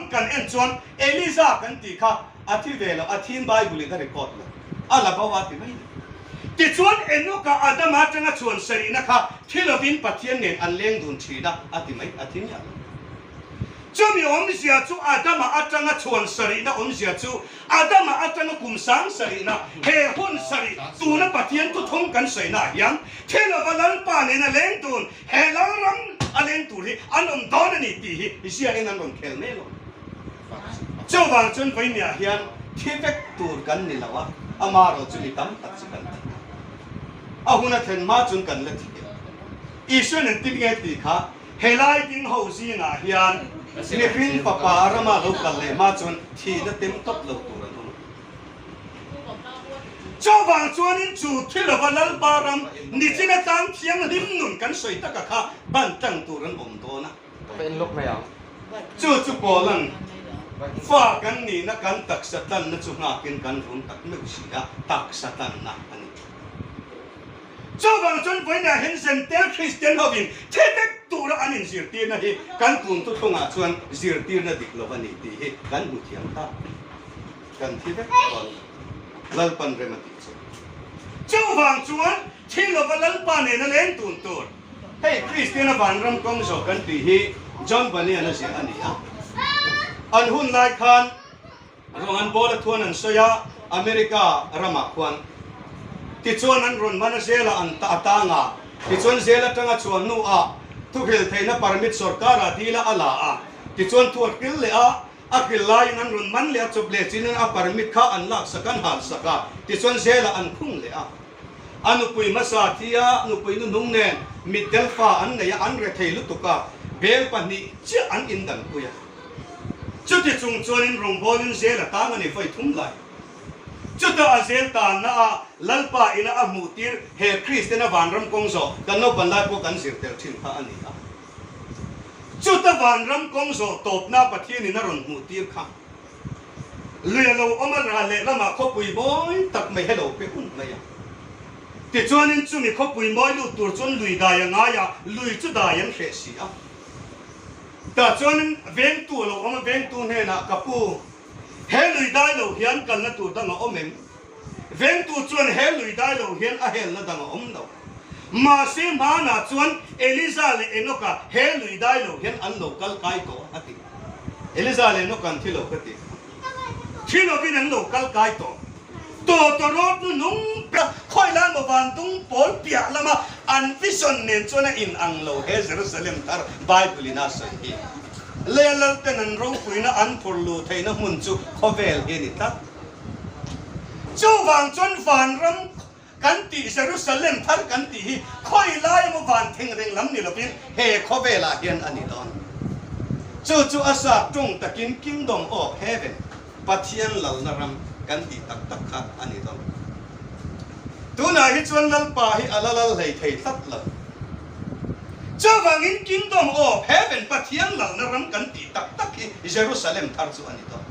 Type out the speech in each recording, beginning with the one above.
lam kan en chuan Eliza kan tih kha a thi ve lo, a thiin Bible in a record lo, a la bo a ti mai lo. Tichuan Enoka Adama atanga chhuan sarihna kha thi lovin Pathian nen an leng dun thin a, a ti mai, a thi miah lo. Chumi awmzia chu Adama atanga chhuan sarihna awmzia chu Adama atanga kum sang sarihna, he hun sarih tuna Pathian thuthung kan sawina ah hian thi lova Lalpa nena leng dun He lalram a leng tur hi an awm dawn a ni tih hi ziakin an rawn khel mai alawm. Chuvang chuan vawinia hian thi vek tur kan ni lo a, amarawh chu mi tam tak chu kan thi. A hun a thlen hma chuan kan la thi a. Isuan engtin nge tih kha helai ding ho zingah hian mihring fapa rama lo kal leh hma chuan thihna tem tawp lo tur an awm a. Chuvang chuanin chu thi lova Lalpa ram nichin atang thianghlim nun kan sawi taka kha ban tlang tur an awm dawn a. Ka en lawk mai ang. Chu chu Paulan fa kan nihna kan taksa tlanna chu nghakin kan rum tak meuh si a, taksa tlanna a ni. Chuvang chuan vawiinah hian Zentel Kristian hovin thi vek tura an inzirtirna hi kan tun thuthlungah chuan zirtirna dik lo a ni tih hi kan hmu thiam ta. Kan thi vek dawn Lalpan rem a tih chu. Chuvang chuan thi lova Lalpa nena leng tun tur. Hei Kristiana vanram kawng zawh kan tih hi John Bunyan a ziah a ni a. An hun lai khan Rawng an bawl a thuan an sawi a, America ramah khuan. Tichuan an rawn man a zela an a tang a, tichuan zel atanga chhuah hnuah thuhrilh theihna permit sorkarah dila a la a, tichuan thu a hril leh a, a hril laiin an rawn man leh a, chawp leh chin in a permit kha an laksak an halsak a, tichuan zelah an khung leh a. A nupui hmasa thi a, nupui nuhnung nen mitdel fa an nei a, an rethei lutuk a, bel pahnih chiah an indanpui a. Chuti chung chuanin rawngbawlin zel a tang a ni vawi thum lai. Chutah a zel tanna a Lalpa ina a hmuh tir he Kristiana vanram kawng zawh kan naupan lai pawh kan zir tel thin kha a ni a. Chuta vanram kawng zawh tawpna Pathianin a rawn hmuh tir kha lui a lo awm a ral lehlamah khawpui mawi tak mai he lo pe hun mai a. Tichuanin chumi khawpui mawi lut tur chuan lui dai a ngai a, lui chu dai an hreh si a. Tah chuan vengtu a lo awm a, vengtu hnenah, Ka pu, he lui dai lo hian kalna tur dang a awm em? Vengtu chuan, He lui dai lo hian a helna dang a awm lo. Mahse hmanah chuan Eliza leh Enoka he lui dai lo hian an lo kal kai tawh a, a ti. Eliza leh Enoka an thi lo ka ti. Thi lovin an lo kal kai tawh. Tawtawrawt nu nung ber khawi lai maw vandung pawl piah lama an vision nen chuan a in ang lo he Jerusalem thar Bible in a sawi hi. Lei a lal ten an ropuina an phur luh theihna hmun chu khawvel hi a ni tlat. Chuvang chuan vanram kan tih Jerusalem thar kan tih hi khawi lai emaw van thengreng lam ni lovin he khawvelah hian a ni dawn. Chu chu a sap tawng takin Kingdom of Heaven, Pathian lalna ram kan tih tak tak kha a ni dawn. Tunah hi chuan Lalpa hi a la lal hlei thei tlat lo. Chuvangin Kingdom of Heaven, Pathian lalna ram kan tih tak tak hi Jerusalem thar chu a ni dawn.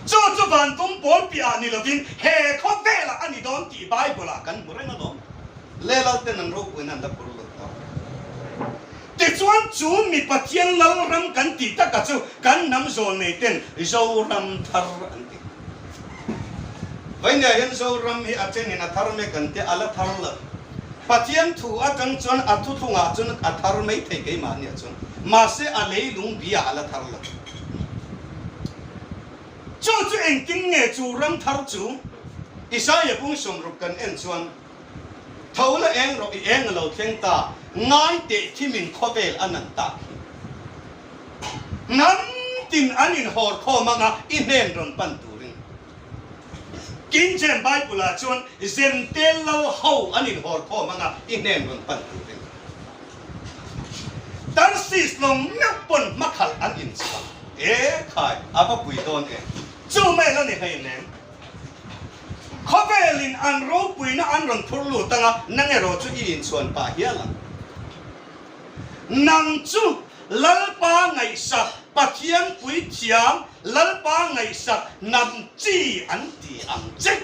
Chu chu vantum pawl piahah ni lovin he khawvelah a ni dawn tih Bible-ah kan hmu reng alawm. Lelal ten an ropuina an la phur lut tawh. Tichuan chu mi Pathian lal ram kan tih taka chu kan hnam zawl nei ten Zoram thar an ti. Vawinia hian Zoram hi a chenin a thar mek an tia, a la thar lo. Pathian thu atang chuan a thuthlungah chuan a thar mai thei keimahniah chuan. Mahse a leilung bia a la thar lo. Chu chu engtin nge chu ram thar chu Isaia bung 60 kan en chuan, Tho la eng rawh i eng a lo thleng ta, ngai teh thimin khawvel a nan tak hi. Hnam tin an inhawr khawm anga i hnen rawn pan turin. King James Bible ah chuan Zentel lal ho an inhawr khawm anga i hnen rawn pan turin. Tarsis lawng meuh pawn hmakhalh an inchhuah. E khai, a va pui dawn em? Chu mai la ni hei nem. Khawvelin an ropuina an rawn phur lut anga nang erawh chu i inchhuan pah hial ang. Nang chu Lalpa ngaihsak Pathian puithiam Lalpa ngaihsak hnam chi an ti ang che.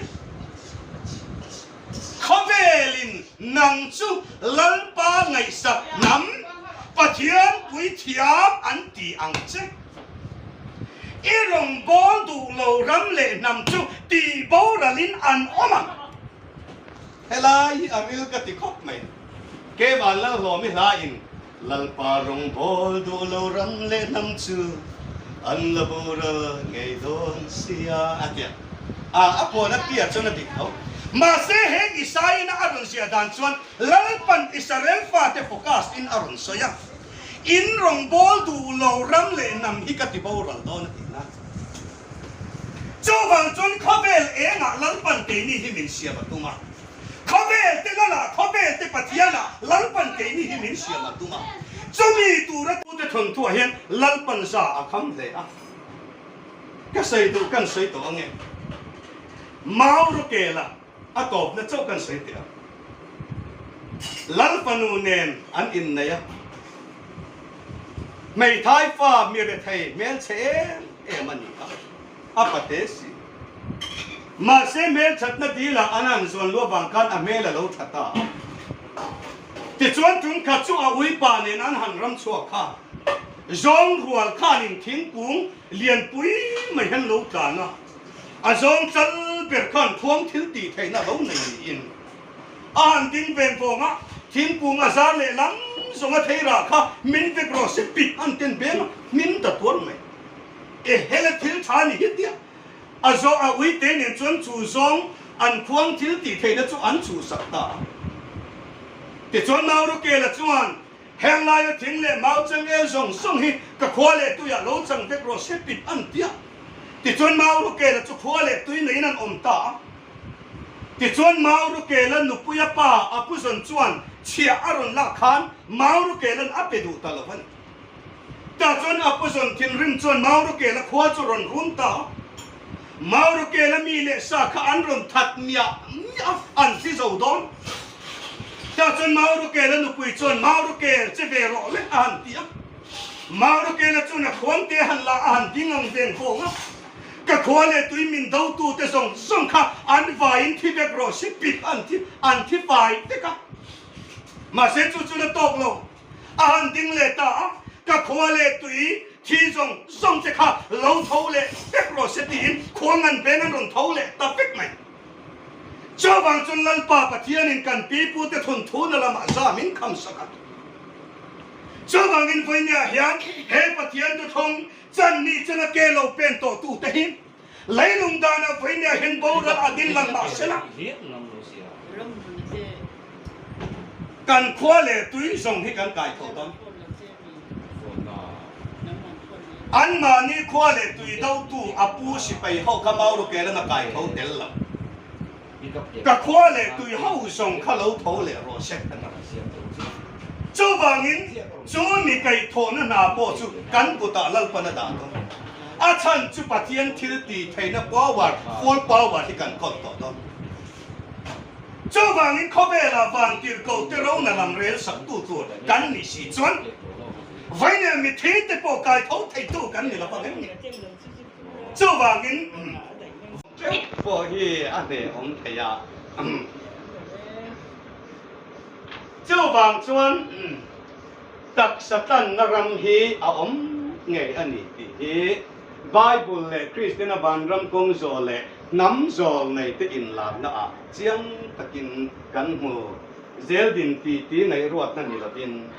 Khawvelin nang chu Lalpa ngaihsak hnam Pathian puithiam an ti ang che. I rawngbawl duh lo ram leh hnam chu tih boralin an awm ang. Helai hi a ril ka ti khawp mai. Kevan Lalhlawmi hla in Lalpa rawngbawl duh lo ram leh hnam chu an la boral ngei dawn sia a ti a. A a puan a tia chuan a dik tho. Mahse he Isaiah-na a rawn ziah dan chuan Lalpan Israel fate focus in a rawn sawi a. In rawngbawl duh lo ram leh hnam hi ka ti boral dawn a tihna. Chuvang chuan khawvel engah Lalpan keini hi min siam a tum a. Khawvel te Lala, khawvel te Pathianah Lalpan keini hi min siam a tum a. Chumi tura tute thawnthuah hian Lalpan za a kham hle a. Ka sawi duh kan sawi tawh ange. Mau Rukela a tawpna chauh kan sawi teh ang. Lal fanu nen an innei a, hmeithai fa mi rethei hmelchhe em em a ni a, a pate si. Mahse hmelthatna dilah an han zawn luah vang khan a hmel a lo tha ta a. Tichuan tumkhat chu a uipa nen an han ram chhuak kha zawng rual khanin thingkung lianpui mai hian lo tlan a. A zawng chal ber khan khuang thil tih theihna lo nei niin a han ding ven vawng a, thingkung a zar leh lam zawng a thei rah kha min vek rawh se pit an ten beng a, hmin ta tuar mai. E hela thil tha ni hi tia a zawh a ui te nen chuan chu zawng an khuang thil tih theihna chu an chhuhsak ta a. Tichuan Maurukela chuan Heng laia thing leh mau changel zawng zawng hi ka khua leh tuiah lo chang vek rawh se pit an ti a. Tichuan mau Rukela chu khua leh tui neiin an awm ta a. Tichuan mau Rukela nupuia pa a puzawn chuan chhiah a rawn lak khan mau Rukela'n a pe duh ta lo a ni. Tah chuan a puzawn thinrim chuan mau Rukela khua chu rawn run ta a. Mau Rukela mi leh sa kha an rawn that miah miah a, an thi zo dawn. Tah chuan Maurukela nupui chuan Maurukel che ve rawh le a han ti a. Maurukela chuan a khuangte han la a han ding ang veng vawng a. Ka khua leh tui min dotute zawng zawng kha an vaiin thi vek rawh si pit an thi an thi fai vek a. Mahse chu chuan a tawk lo. A han ding leh ta a, Ka khua leh tui thi zawng zawng che kha lo tho leh vek rawh se tiin khuang an veng an rawn tho leh ta vek mai. Chuvang chuan Lalpa Pathianin kan pipute thawnthu na lamah za min kham sak a. Chuvangin vawinia hian he Pathian thuthlung chan ni changa ke lo pen tawh tute hi leilung danah vawinia hian boral a din lang mah sela, kan khua leh tui zawng hi kan kai tho dawn. Anmahni khua leh tui dotu a pu sipai ho kha Maurukelan a kai tho tel lo. Ka khua leh tui ho zawng kha lo tho leh rawh se a ti. Chuvangin chu mi kaihthawhna hna pawh chu kan kutah Lalpan a dah dawn. A chhan chu Pathian thil tih theihna power, full power hi kan kawn tawh dawn. Chuvangin khawvelah vantirhkoh te rona lam rel saktu tur kan nih si chuan vainel mithi te pawh kai tho theitu kan ni lo vang em ni? Chuvangin teuh pawh hi a hnehawm thei a. Chuvang chuan taksa tlanna ram hi a awm ngei a ni tih hi Bible leh Kristiana vanram kawng zawh leh hnam zawl nei te inlarna ah chiang takin kan hmu zel din ti ti ngaihruatna ni lovin.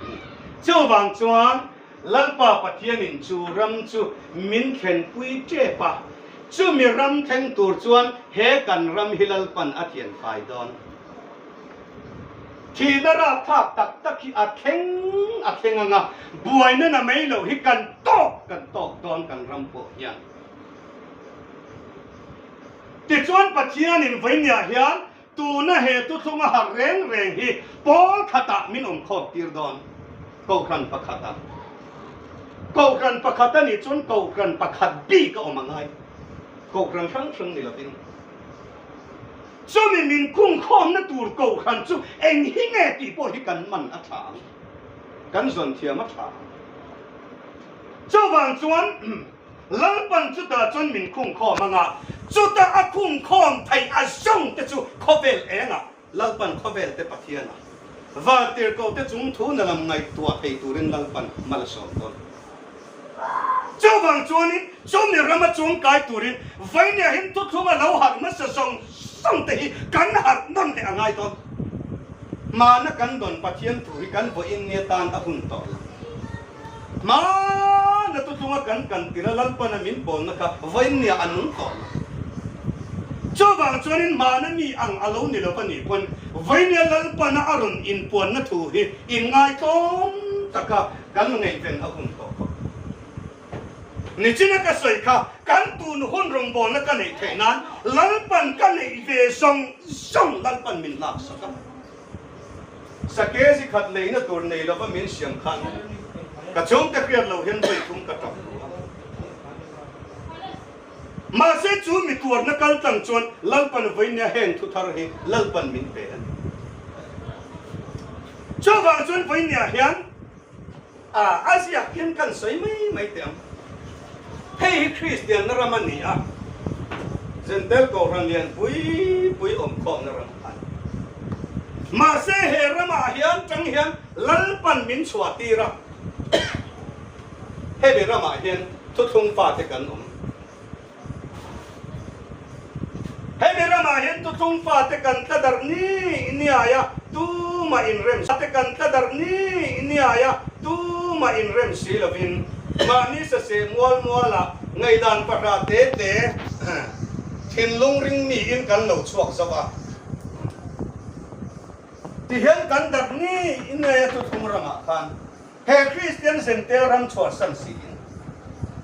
Chuvang chuan Lalpa Pathianin chu ram chu min thlenpui tep a, chumi ram thleng tur chuan he kan ram hi Lalpan a thianfai dawn. Thihna rapthlak tak tak hi a thleng a thleng ang a, buaina na mai loh hi kan tawk kan tawk dawn kan ram pawh hian. Tichuan Pathianin vawinia hian tuna he thuthlung a harh reng reng hi pawl khatah min awm khawm tir dawn, Kohhran pakhatah. Kohhran pakhat a nih chuan Kohhran pakhat bik a awm a ngai, Kohhran hrang hrang ni lovin. Chumi min khungkhawmna tur Kohhran chu eng hi nge tih pawh hi kan man a tha ang, kan zawn thiam a tha ang. Chuvang chuan Lalpan chutah chuan min khungkhawm ang a, chuta a khungkhawm theih a zawng te chu khawvel engah Lalpan khawvel te Pathian a vartirhkoh te chung thu na lam ngaihtuah thei turin Lalpan mal a sawm dawn. Chuvang chuanin chumi rama chuangkai turin Vainia hin thuthlung a lo harh hmasa zawng zawng te hi kan harh nawn leh a ngai dawn. Hmana kan dawn Pathian thu hi kan vawiin nia tan a hun tawh lo. Hmana thuthlunga kan kan tirh a Lalpana min pawlna kha vawiin nia a nung tawh lo. Chuvang chuanin hmana mi ang a lo ni lo va nih pawn Vainia Lalpana a rawn inpuanna thu hi inngaitawm taka Kan ngaihven a hun tawh khawp. Nichina ka sawi kha kan tun hun rawngbawlna ka neih theih nan Lalpan ka neih ve zawng zawng Lalpan min laksak a. Sake zi khat leina tur nei lova min siam khan ka chhungte hriat lo hian vawi thum ka tap ru a. Mahse chu mi tuarna kal tlang chuan Lalpan vawinia heng thu thar hi Lalpan min pe a ni. Chuvang chuan vawinia hian a a ziak hian kan sawi mai mai teh ang. Hei hi Kristianna ram a ni a, Zentel Kohhran lian pui pui awmkhawmna ram a ni. Mahse he ramah hian tang hian Lalpan min chhuah tir a. Hemi ramah hian thuthlung fate kan awm. Hemi ramah hian thuthlung fate kan tla darh ni niai a, tumah inrem te kan tla darh ni niai a, tumah inrem si lovin mahni saseh mual mualah ngaihdan pahra te te thinlung ring miin kan lo chhuak zauh a. Tihian kan darh ni niai a thuthlung ramah khan. He Kristian Zentel ram chhuahsan siin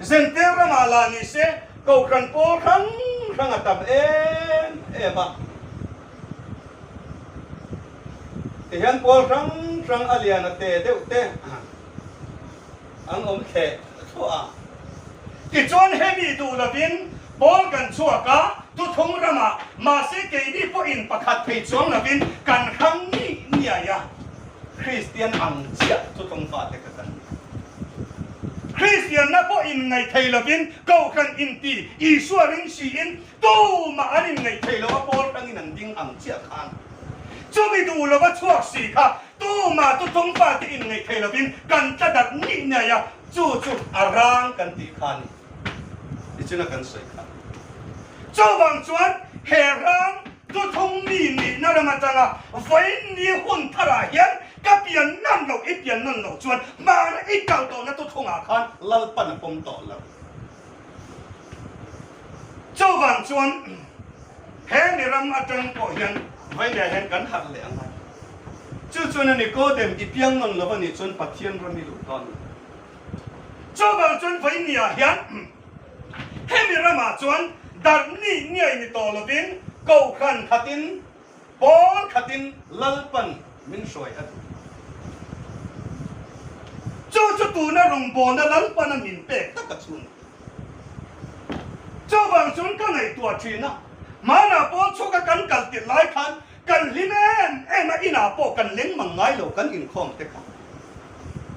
Zentel ramah lah ni se Kohhran pawl hrang hrang a tam em em a. Tihian pawl hrang hrang a lian a te deuh te an awm thleh thluah a. Tichuan hemi duh lovin pawl kan chhuak a, Tuthung ramah mahse keini pawhin pakhat thei chuang lovin kan hrang ni niai a. Kristian ang chiah thuthlung fate kha kan ni. Kristianna pawh inngaih thei lovin Kohhran inti Isua ring siin tumah an inngaih thei lo a pawl hrangin an ding ang chiah khan chumi duh lova chhuak si kha tumah thuthlung fate inngaih thei lovin kan tla darh nih nei a, chu chu a rang kan tih kha a ni. Tichuna kan sawi kha. Chuvang chuan he rang Thuthlung mi nihna ram atanga vawiin hun tharah hian ka pian nawn loh, i pian nawn loh chuan hmana i kal tawhna thuthlungah khan Lalpan a pawm tawh lo. Chuvang chuan he mi ram atang pawh hian vawiinah hian kan harh leh ang a. Chu chuan a Nikodem i piang nawn lo a nih chuan Pathian ram i luh dawn lo. Chuvang chuan vawiinniah hian Hemi ramah chuan darh ni niai ni tawh lovin Kohhran khatin, pawl khatin Lalpan min hruai a duh. Chu chu tuna rawngbawlna Lalpan a min pek tak a chhun. Chuvang chuan ka ngaihtuah thin a, hmanah pawl chhuka kan kal tirh lai khan kan hlim em em a, inah pawh kan leng mang ngai lo kan inkhawm te kha.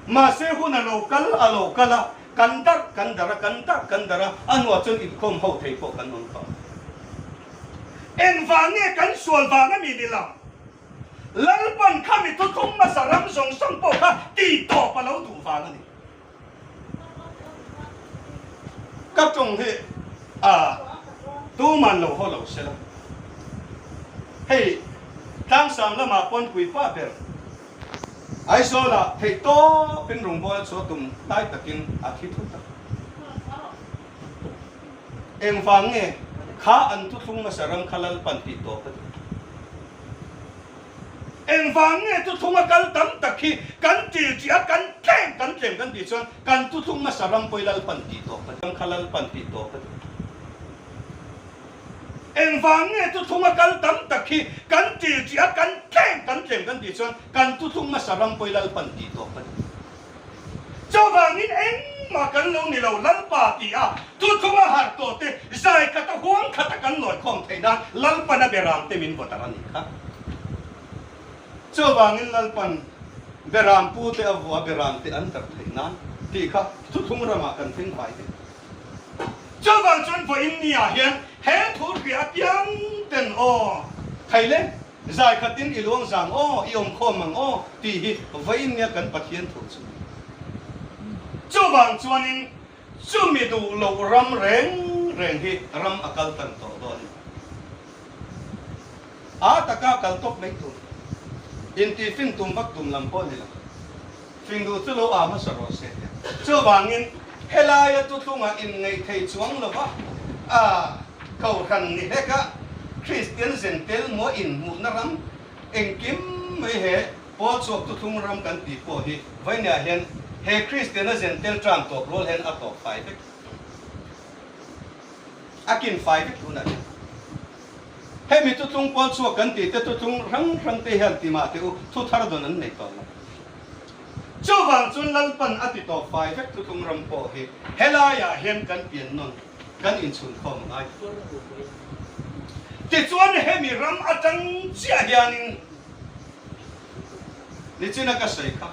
Mahse hun a lo kal a lo kal a, Kan darh kan darh a, kan darh kan darh a, a hnuah chuan inkhawm ho thei pawh kan awm tawh. Engvang nge kan sual vang a mi ni lo? Lalpan kha mi thuthlung hmasa ram zawng zawng pawh kha ti tawp a lo duh vang a ni. Ka tawng hi a tuman lo haw lo sela. Hei tlangsang lamah pawn puipa ber Aizawlah theih tawpin rawngbawla chhuah tum hnai takin a thi thut a. Engvang nge kha an thuthlung hmasa ram kha Lalpan tih tawp a duh? Engvang nge thuthlung a kal tam tak hi kan ṭilṭih a, kan tlem kan tlem kan tih chuan kan thuthlung hmasa ram pawh hi Lalpan tih tawp a duh? Ram kha Lalpan tih tawp a duh. Engvang nge thuthlung a kal tam tak hi kan ṭilṭih a, kan tlem kan tlem kan tih chuan kan thuthlung hmasa ram pawh hi Lalpan tih tawp a ni. Chuvangin engmah kan lo ni lo Lalpa ti a, thuthlung a harh tawh te zai khat a huang khat a kan lawikhawm theih nan Lalpan a beram te min vawt a ni kha. Chuvangin Lalpan beram pu te a vua beram te an darh theih nan tih kha thuthlung ramah kan thleng fai vek. Chuvang chuan vawiin ni ah hian he thu hria apiang ten aw thei le, zai khatin i luang zang aw, i awm khawm ang aw tih hi vawiin nia kan Pathian thu chu. Chuvang chuanin Chumi duh loh ram reng reng hi ram a kal tan tawh dawn a ni. A taka kal tawp mai tur. Intihfin tum vak tum lam pawh ni lo. Fing duh chu lo aa hmasa rawh se. Chuvangin helaia tutlunga inngaih thei chuang lova a Kohhran ni hleka Kristian zen tel maw inhmuhna ram engkim mai he pawl chhuak tutlung ram kan tih pawh hi vawinia hian he Kristiana zen tel tan tawp rual hian a tawp fai vek a kin fai vek tunah hian. Hemi tutlung pawl chhuak kan tih te tutlung hrang hrang te hian ti mah teh u thu thar dawn an nei tawh lo. Chuvang chuan Lalpan a ti tawp fai vek tutlung ram pawh hi helaiah hian kan pian nawn kan inchhun khawm a ngai. Tichuan hemi ram atang chiah hianin nichina ka sawi kha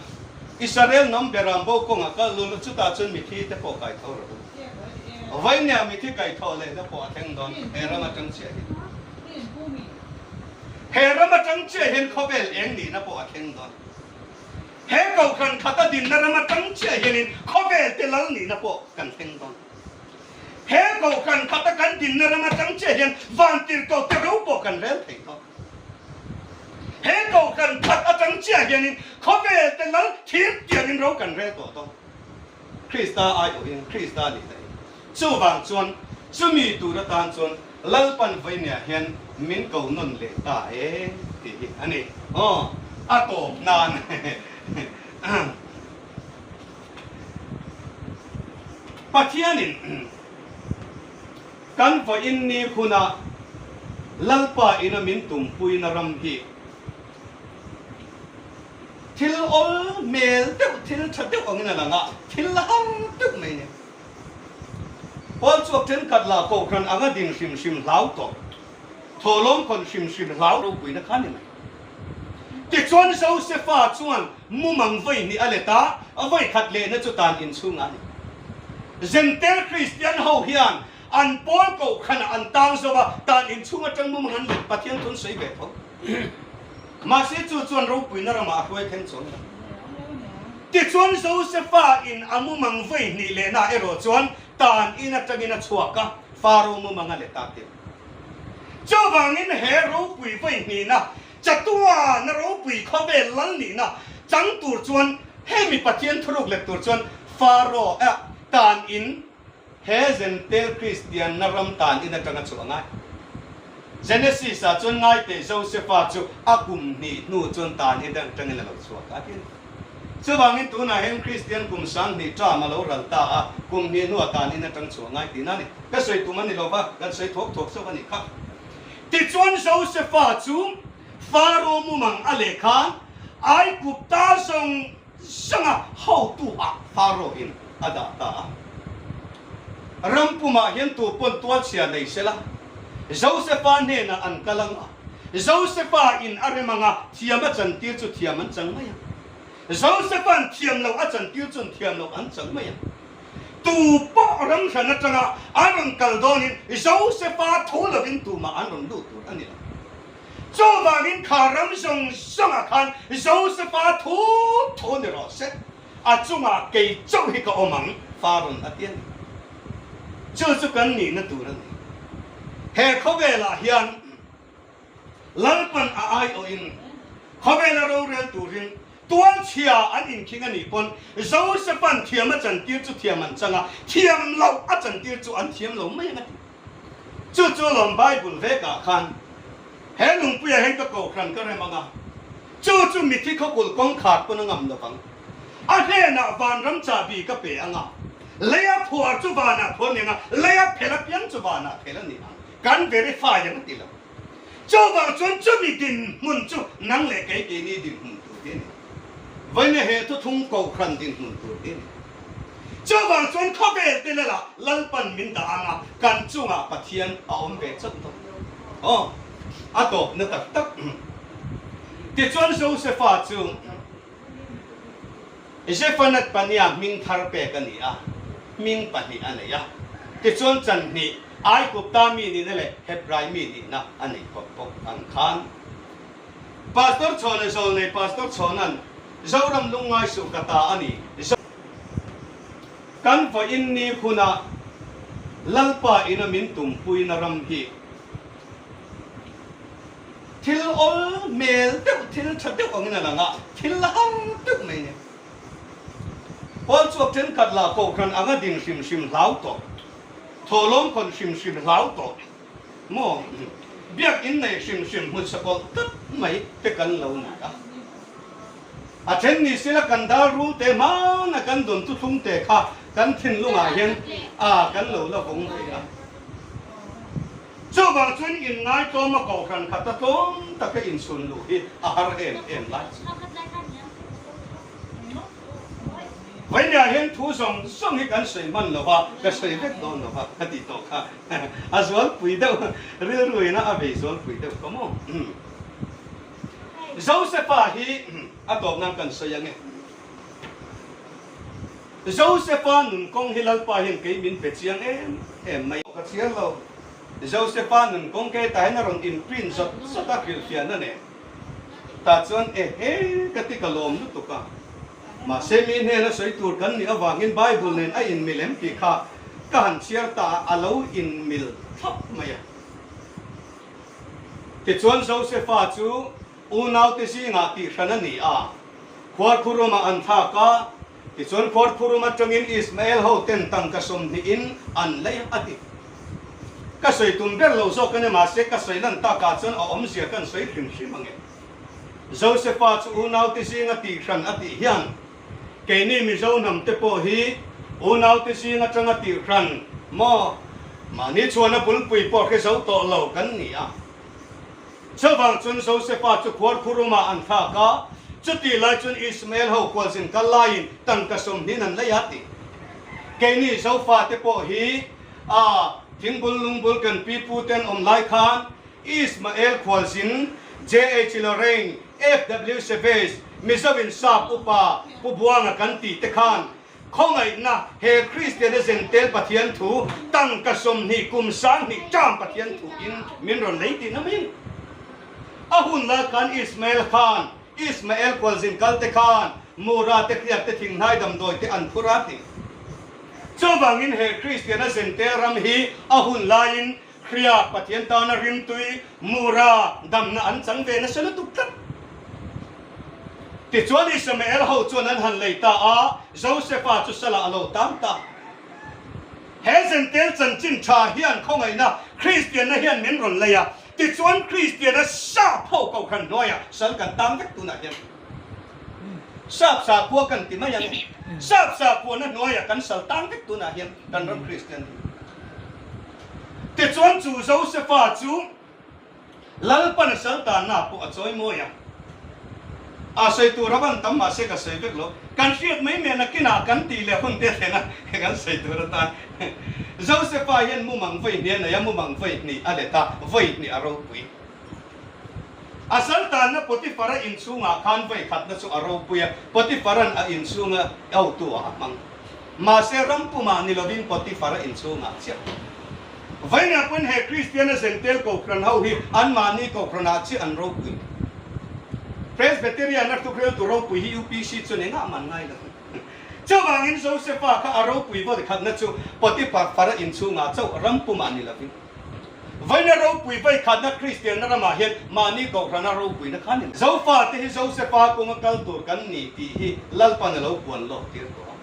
Israel hnam beram bo kawngah kal lul chutah chuan mithi te pawh kai tho rawh u. Vainia mithi kai tho lehna pawh a thleng dawn he ram atang chiah hian. He ram atang chiah hian khawvel eng nihna pawh a thleng dawn. He kohhran khata dinna ram atang chiah hianin khawvel te lal nihna pawh kan thleng dawn. He kohhran khata kan dinna ram atang chiah hian vantirhkoh te ro pawh kan rel thei dawn. He kohhran khat atang chiah hianin khawvel te lal thir tiangin ro kan rel tawh dawn. Krista aiawhin Krista nih daih. Chuvang chuan chumi tur atan chuan Lalpan vawinia hian min ko nawn leh ta e tih hi a ni. Aw, a tawp nan. Pathianin kan vawiin ni huna Lalpa ina min tumpuina ram hi thil awl hmel deuh, thil tha deuh angin a lang a, thil har deuh mai a ni. Pawl chuak thenkhat lah kohhran anga din hrim hrim hlau tawh, thawhlawm khawn hrim hrim hlau ropuina kha ni mai. Tichuan Josefa chuan mumang vawi hnih a let a, a vawi khat lehna chu tan inchhungah a ni. Zentel Kristian ho hian an pawl kohhranah an tang zo a, tan inchhung atang mumang an let Pathian thun sawi ve tho. Mahse chu chuan ropuina ramah a hruai thleng chuang lo. Tichuan Josefa in a mumang vawi hnih lehna erawh chuan tan in atangin a chhuak a, Faro mumang a let a ti. Chuvangin he ropui vawi hnihna, chatuana ropui khawvel lal nihna chang tur chuan hemi Pathian thuruk let tur chuan Faro tan in He Zentel Kristianna ram tan in atanga chhuah ngai. Genesis ah chuan ngaiteh Josefa chu a kum hnih hnu chuan tan in atangin a lo chhuak a ti a ni. Chuvangin tunah hian Kristian kum 2000 term a lo ral ta a, kum hnih hnuah tan in atang chhuah ngai tihna a ni. Ka sawi tum a ni lo va, kan sawi thuak thuak chauh a nih kha. Tichuan Josefa chu Faro mumang a leh khan Aigupta zawng Sanga hotu ah Pharaoh in a dah ta a. Ram pumah hian tu pawn tualchhia nei se la, Josefa hnenah an kal ang a, Josefa in a rem ang a, thiam a chantir chu thiam an chang mai ang. Josefa'n thiam loh a chantir chuan thiam loh an chang mai ang. Tu pawh ram hran atanga an rawn kal dawnin Josefa thu lovin tumah an rawn lut tur a ni lo. Chuvangin kha ram zawng zawngah khan Josefa thu thu ni rawh se, a chungah kei chauh hi ka awm ang, Faron a ti a ni. Chu chu kan nihna tur a ni. He khawvelah hian Lalpan a aiawhin khawvela rorel turin tualchhia an inkhing a nih pawn Josefa'n thiam a chantir chu thiam an chang a, thiam loh a chantir chu an thiam lo mai ang a ti. Chu chu lawm Bible vekah khan he lungpuiah hian ka kohhran ka rem ang a, chu chu mithi khawkulh kawngkhar pawn a ngam lovang. A hnenah vanram chahbi ka pe ang a, leia phuar chu vanah phuar ni ang a, leia phel apiang chu vanah phel a ni ang. Kan verify ang a ti lo. Chuvang chuan chumi dinhmun chu nang leh kei keini dinhmun tur hi a ni. Vawiina he thuthung kohhran dinhmun tur hi a ni. Chuvang chuan khawvel te lala Lalpan min dah ang a, kan chungah Pathian a awm ve chauh tawh. Aw, a tawpna tak tak. Tichuan Josefa chu Zephanat Pania hming thar pek a ni a, hming pahnih a nei a. Tichuan chan hnih, Aigupta mi nihna leh Hebrai mi nihna a nei kawp bawk ang khan. Pastor Chhawna Zawlnei Pastor Chhawna'n Zoram lungngai suh ka ta a ni. Kan vawiin ni hunah Lalpa ina min tumpuina ram hi thil awl hmel deuh, thil tha deuh angin a lang a, thil la har deuh mai a ni. Pawl chhuak thenkhat lah kohhran anga din hrim hrim hlau tawh, thawhlawm khawn hrim hrim hlau tawh maw? Biakinn nei hrim hrim hmu chakawlh tlat mai te kan lo ni a. A then ni sila kan dal rul te hmana kan dawn thuthlung te kha kan thinlungah hian a kan lo la vawng ve a. Chuvang chuan inngai tlawm a kohhran khat a tlawm taka inchhun luh hi a har em em lai chu. Vawinia hian thu zawng zawng hi kan sawi hman lo va, ka sawi vek dawn lo va ka tih tawh kha a zualpui deuh rilruina a vei zualpui deuh ka maw. Josefa hi a tawp nan kan sawi ange. Josefa nun kawng hi Lalpa hian kei min pe chiang em em mai. Ka chhiar lo. Josefa nun kawng kei tah hian a rawn in print zawt zawt a hrilhfiahna nen. Tah chuan ehe ka ti ka lawm lutuk a. Mahse mi hnena sawi tur kan nih avangin Bible nen a inmil em tih kha ka han chhiar ta a, a lo inmil thlap mai a. Tichuan Josefa chu unaute zingah tihhran a ni a, khuarkhurumah an thlak a, tichuan khuarkhurum atangin Ismael hoten tangka sawmhnihin an lei a ti. Ka sawi tum ber lo zawk a ni, mahse ka sawi lan takah chuan a awmzia kan sawi hrim hrim ang e. Josefa chu unaute zinga tihhran a tih hian Keini Mizo hnam te pawh hi unaute zing atanga tihhran maw mahni chuan a bulpui pawh hre zo tawh lo kan ni a. Chuvang chuan Josefa chu khuarkhurumah an thlak a, chutih lai chuan Ismael ho khualzin kal laiin tangka sawmhnin an lei a ti. Keini Zofa te pawh hi a thingbul lungbul kan pipu te an awm lai khan Ismael khualzin JH Lorraine FW Savage, Mizo-in Sap upa Pu Buanga kan tih te khan khawngaihna he Kristiana zentel Pathian thu tangka 20 kum 20 term Pathian thu in min rawn lei tihna mai a ni. A hun lai khan Ismael khan Ismael khualzin kal te khan Mura te hriak te thinghnai damdawi te an phur a ti. Chuvangin he Kristiana zentel ram hi a hun laiin Hria, Pathian tana rimtui, mura, damna an chang ve nasa lutuk tlat. Tichuan Ismael ho chuan an han lei ta a, Josefa chu salah a lo tang ta. He Zentel chanchin tha hian khawngaihna Kristianna hian min rawn lei a, tichuan Kristiana sap ho kohhran hnuaiah sal kan tang vek tunah hian. Sap sakhua kan ti mai ang e. Sap sakhuana hnuaiah kan sal tang vek tunah hian kan ram Kristian hi. Tichuan chu Josefa chu Lalpan a sal tanna pawh a chawi mawi a. A sawi tur a van tam mahse ka sawi vek lo. Kan hriat mai mai a nakinah kan tih leh hun te thlen a kan sawi tur atan. Josefa hian mumang vawi hnih a nei a, mumang vawi hnih a let a, vawi hnih a ropui. A sal tanna Potifara inchhungah khan vawi khatna chu a ropui a, Potifaran a inchhunga hotu ah a hmang. Mahse ram pumah ni lovin Potifar a inchhungah chiah. Vawiinah pawn he Kristiana Zentel Kohhran ho hi anmahni Kohhranah chiah an ropui. Presbyterian a thuhreltu ropui hi UPC chuan engah man ngai lo. Chuvangin Josefa kha a ropui vawi khatna chu Potifar far a inchhungah chauh ram pumah ni lovin. Vawiina ropui vawi khatna Kristianna ramah hian mahni Kohhrana ropuina kha ni lo. Zofa te hi Josefa kunga kal tur kan ni tih hi Lalpan a lo puan lawk tir tawh a.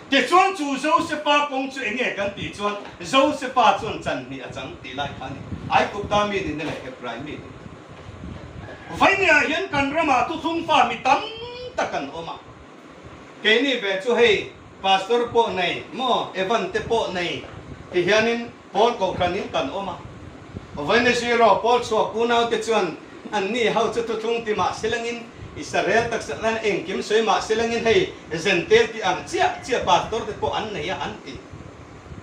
Tichuan chu Josefa kawng chu enge kan tih chuan Josefa chuan chan hnih a chang tih lai kha a ni. Aigupta mi nihna leh Hebrai mi nihna. Vawinia hian kan ramah thuthlung fa mi tam tak an awm a. Keini ve chu hei Pastor pawh nei maw Evan te pawh nei ti hianin Pawl kohhranin kan awm a. Vawinia zero pawl chhuak unaute chuan anni ho chu thuthlung ti mah silangin Israel taksa lan engkim sawi mah silangin hei Zentel tih ang chiah chiah pastor te pawh an nei a an ti.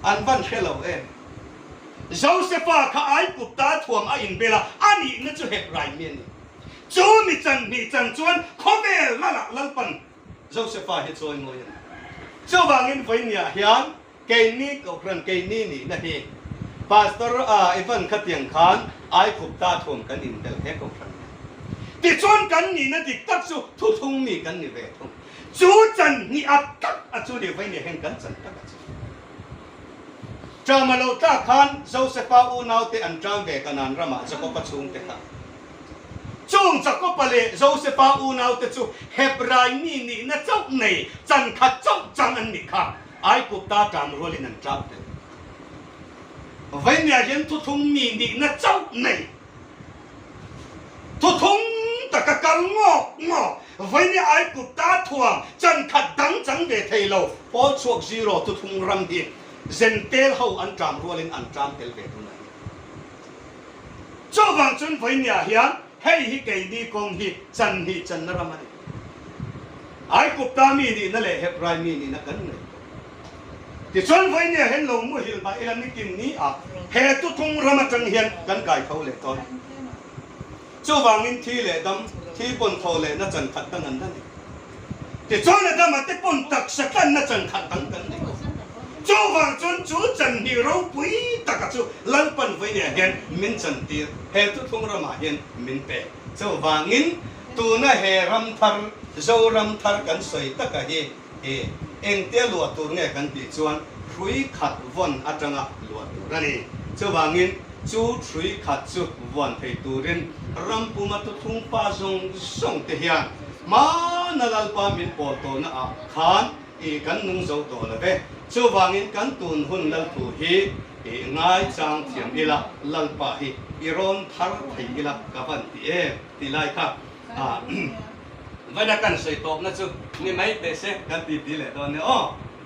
An van hre lo em. Josefa kha Aigupta thuam a inbel a, a nihna chu Hebrai mi a ni. Chu mi chan hnih chan chuan khawvel lalah Lalpan Josefa hi chawi ngawi a ni. Chuvangin vawinia hian Keini Kohhran keini nihna hi Pastor a Evan khatiang khan Aikupta thuam kan inbel he Kohhran hian. Tichuan kan nihna dik tak chu thuthlung mi kan ni ve thung. Chu chan hnih a tak a chu ni vawinia hian kan chan tak a chu. Ṭam a lo tlak khan Josefa unaute an ṭam ve Kanaan ramah Jakoba chhungte kha. Chung Jakoba leh Josefa unaute chu Hebrai mi nihna chauh nei chan khat chauh chang an nih kha Aigupta ṭam rualin an ṭam tel. Vawinia hian thuthlung mi nihna chauh nei Thuthung taka kal ngawk ngawk, vawinia Aigupta thuam chan khat dang chang ve thei lo, Pawl chhuak zero thuthung ram hi Zentel ho an ṭam rualin an ṭam tel ve dun a ni. Chuvang chuan vawinia hian hei hi keini kawng hi chan hnih channa ram a ni. Aigupta mi nihna leh Hebrai mi nihna kan nei tawh. Tichuan vawinia hian lo muhil mah ila nikin ni a, he tuthung ram atang hian kan kai tho leh tawn. Chuvangin thi leh dam, thi pawn tho lehna chan khat dang an la nei. Tichuan a dama te pawn taksa tlanna chan khat dang kan nei bawk. Chuvang chuan chu chan hnih ropui taka chu Lalpan vawinia hian min chantir, he tuthung ramah hian min pe. Chuvangin tuna he ram thar, Zoram thar kan sawi taka hi, He engtia luah tur nge kan tih chuan hrui khat vawn atanga luah tur a ni. Chuvangin chu hrui khat chu vawn thei turin ram puma thuthlung pa zawng zawng te hian hmana Lalpa min pawl tawhna ah khan i kan nung zo tawh lo ve. Chuvangin kan tun hun Lalthu hi i ngaichang thiam ila, Lalpa hi i rawn thar thei ila ka van ti em ti lai kha a. Vaina kan sawi tawpna chu ni mai teh se kan ti ti leh dawn nia aw.